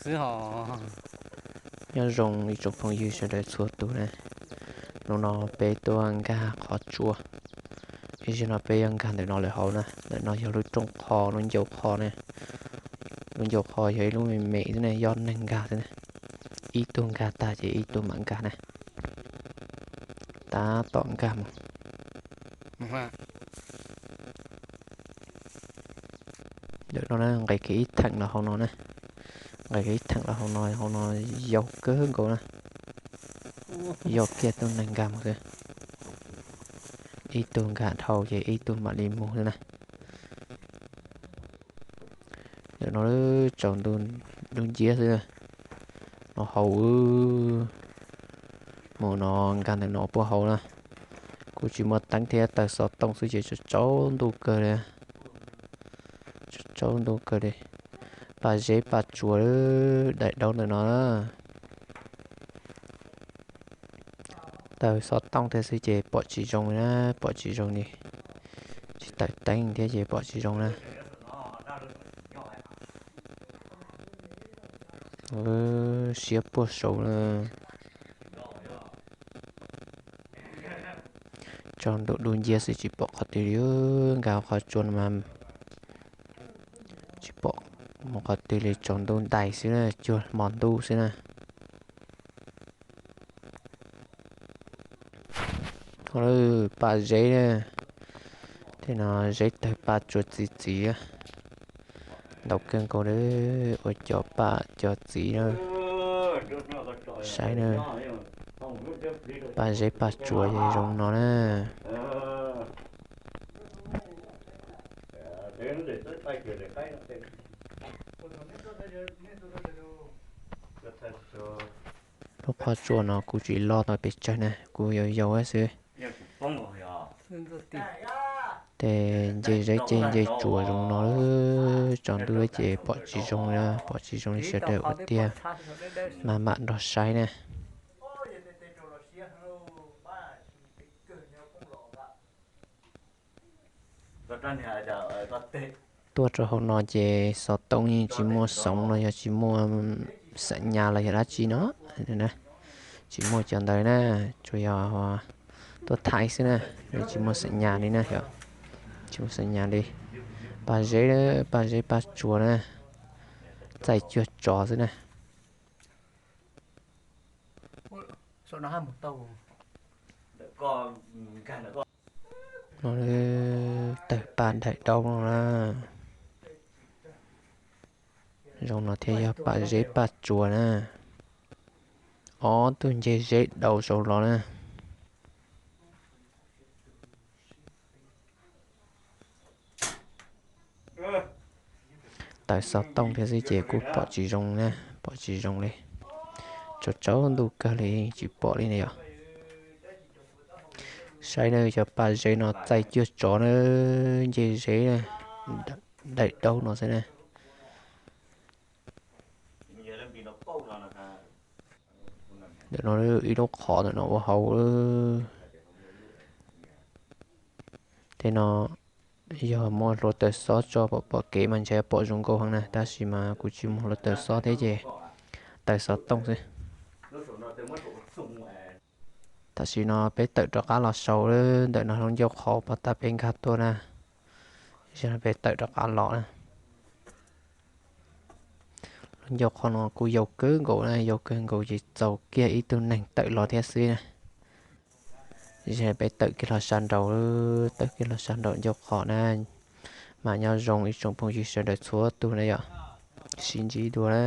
xwb ho. Nyob zoo ib tsoom phooj ywg sawv daws txhua tus na. Hnub no peb tuaj nkag qhov tsua. Ib zaug no peb yuav nkag ntawm no lawm hauv na. Ntawm no yog lub rooj qho, lub ncauj qho ne. Lub ncauj qho yog ib lub me me xwb ne, yog neeg nkag xwb ne. Ib tug nkag tag ces ib tug mam nkag na. Tab tom nkag mus. Ntawm no na, nqis kiag ib theem los hauv no na. Nqis kiag ib theem los hauv no, hauv no yau kawg nkaus na. Yau kiag tug neeg nkag mus xwb. Ib tug nkag dhau ces ib tug mam li mus xwb na. Ntawm no tsaus ntuj dub nciab xwb na. No hauv, mus no nkag ntawm no puag hauv na. Kuv tsis muaj teeb thiab, taws xov tooj xwb ces tsaus ntuj kawg li. Tsaus ntuj kawg li. Pa zeb pa tsuas daim daub ntawm no. Taws xov tooj thiab xwb ces pom tsis zoo li na, pom tsis zoo li. Tsis tawm teeb thiab ces pom tsis zoo na. Siab puag saud na. Tsaus ntuj dub nciab xwb tsis pom qhov twg li, nkag qhov tsua no mas tsis pom mus qhov twg li, tsaus ntuj ntais xwb na, cuag hmo ntuj xwb na. Hauv lawm pa zeb na, tej no zeb tawg pa tsuas txiv txiv, ntau kawg nkaus li, ua cov pam cov txiv na. Saib na, pa zeb pa tsuas zoo no na. Lub qhov tsua no kuv tsis loj tau pes tsawg na, kuv yau yau xwb. Ces nce zeb ces nce tsuas zoo no, tsaus ntuj ces pom tsis zoo li, pom tsis zoo li sawv daws ua tiag, mas mam nrog saib na. Tuaj rau hauv no ces xov tooj yeej tsis muaj xoov los yog tsis muaj xam nyas los yog dab tsi no, tsis muaj cov ntawd na, tsuas yog tuaj thaij xwb na, tsis muaj xam nyas li na, tsis muaj xam nyas li. Pa zeb, pa zeb pa tsuas na, txaij cuag tsov xwb na. No tawg pa daim daub no na. Zoo no thiaj yog pa zeb pa tsuas na. Ob tug nce zeb daus saud los na. Taws xov tooj thiab xwb ces kuj pom tsis zoo na, pom tsis zoo li. Tsaus tsaus ntuj kawg li tsis pom li na yom. Saib na, cov pa zeb no txaij cuag tsov na, nce zeb na, daim daub no xwb na. Ntawm no ib lub qhov ntawm no ua hauv. Tej no yog muaj hluav taws xob tso pom pom kev mas ntshe pom zoo nkauj heev na, tab sis mas kuv tsis muaj hluav taws xob thiab ces taws xov tooj xwb. Tam sim no peb tawm rov qab los saud, ntawm no lub ncauj qhov pov tag peb nkag tuaj na, peb tawm rov qab los na. Lub ncauj qhov no kuj yau kawg nkaus na, yau kawg nkaus ces txaus kiag ib tug neeg tawm los thiab xwb na. Peb tawm kiag los sab nraud, tawm kiag los sab nraum ncauj qhov na, mas nyob zoo ib tsoom phooj ywg sawv daws txhua tus na yom, sib ntsib dua na.